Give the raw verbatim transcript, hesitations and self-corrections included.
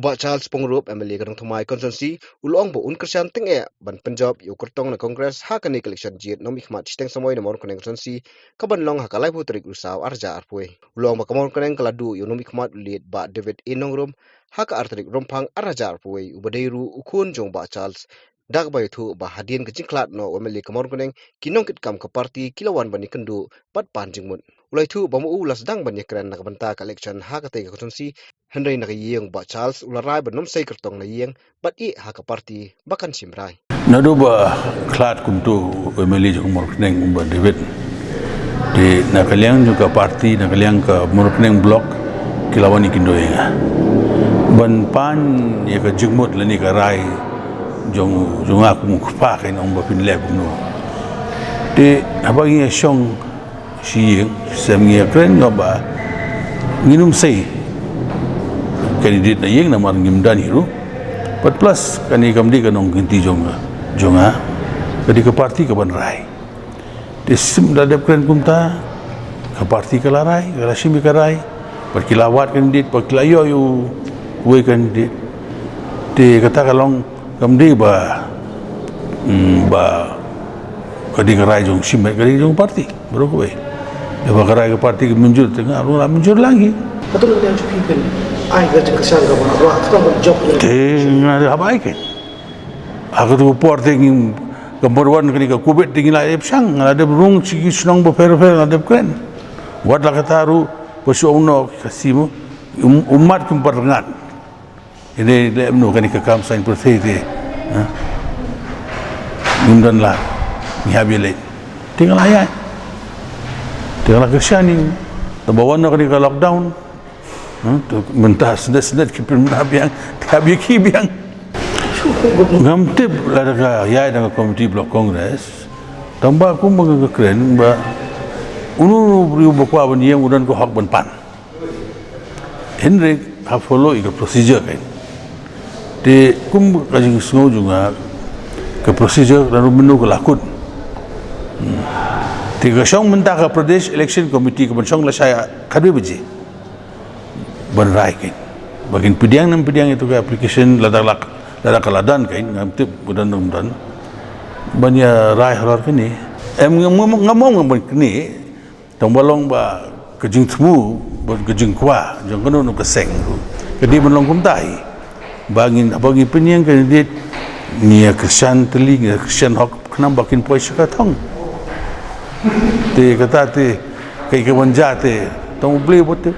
Bah Charles Pyngrope, M L A ka Nongthymmai Constituency, u la ong ba un kyrshan tyngeh ban pynjop ïa u kyrtong na Congress ha kane ka election jied nongmihkhmat shiteng samoi na Mawryngkneng Constituency, kaban long ha ka laiphew tarik Risaw arhajar arphew wei. U la ong ba ka Mawryngkneng ka la duh ïa u nongmihkhmat u late Bah David A Nongrum ha ka ar tarik Rymphang arhajar arphew wei, uba dei ruh u khun jong Bah Charles, da kaba ïathuh ba hadien ka jingkhlad noh u M L A ka Mawryngkneng, ki nongkitkam ka party ki la wan ban ïakynduh bad pan jingmut. U la ïathuh ba ma u u la sdang ban ïakren na ka bynta ka election ha katei ka constituency, hynrei na ka ïing u Bah Charles u la rai ban ym sei kyrtong na ïing bad ïeh ha ka party ba kan shim rai. Naduh ba khlad kumto u M L A jong ka Mawryngkneng u Bah David, te na ka liang jong ka party, na ka liang ka Mawryngkneng Block, ki la wan ïakynduh ïa nga ban pan ïa ka jingmut lane ka rai jong, jong nga kum u kpa, kan ong ba phin leh kumno. Te haba ngi ïa shong shi ïing, shisien ngi ïa kren noh ba ngin ym sei candidate na ïing namar ngim don hi ruh. Bad plus kane kam dei ka nongkynti jong, jong nga, ka dei ka party kaban rai. Te shisien la dep kren kumta, ka party ka la rai, ka la shim ïa ka rai, bad ki la wad candidate, bad ki la ïoh ïa uwei candidate. Te kata ka long kam dei ba, mm, ba ka dei ka rai jong shimet, ka dei jong party baroh kawei. Ïa ba ka rai ka party ka mynjur, te nga ruh nga la mynjur lang hi. Hato ngi dang shu phi phin ai ka jingkyrshan kaba rat, kata ban jop. Te nga ruh haba ai ka, ha kato ka por te ngi, ka por wan kane ka covid te ngi la ïa pyrshang, nga la dep rung sha ki shnong bapher bapher, nga la dep kren. Wat la kata ruh ba shu ong noh ka sim, um, ummat kim pat rngan. Ine leh kumno kane ka kam saiñ pyrthei te, ha? Ngim don lad, ngi hap ïaleit. Te nga la ïaid, te nga la kyrshan ïa u. Tangba wan noh kane ka lockdown, ha? Te mynta snet snet ki pynbna biang, te hap ïa ki biang. Ngam tip lada ka ïaid na ka Committee Block Congress. Tangba kumba nga kren ba uno uno u briew ba kwah ban ïeng u don ka hok ban pan. Hynrei hap follow ïa ka procedure kan. Te kum ka jingsngew jong nga, ka procedure lano mynno ka la kut. Hmm. Te ka shong mynta ka Pradesh Election Committee kaban shong lashai khatwei baje ban rai kan. Ba kin pdiang ne ym pdiang ïa kato ka application, lada la, lada ka la don kan, ngam tip ba don ne ym don. Ban ïa rai halor kane. Em, ngam, ngam, ngam ong ban kane. Tangba long ba ka jingthmu, ba ka jingkwah jong kano kano ka seng ruh ka dei ban long kumta hi. Ba ngin, haba ngi pynïeng candidate, ngi ïa kyrshan tylli, ngi ïa kyrshan hok khnang ba kin poi sha ka thong. Te kata te, kaei kaban jia te, tang U Blei u ba tip.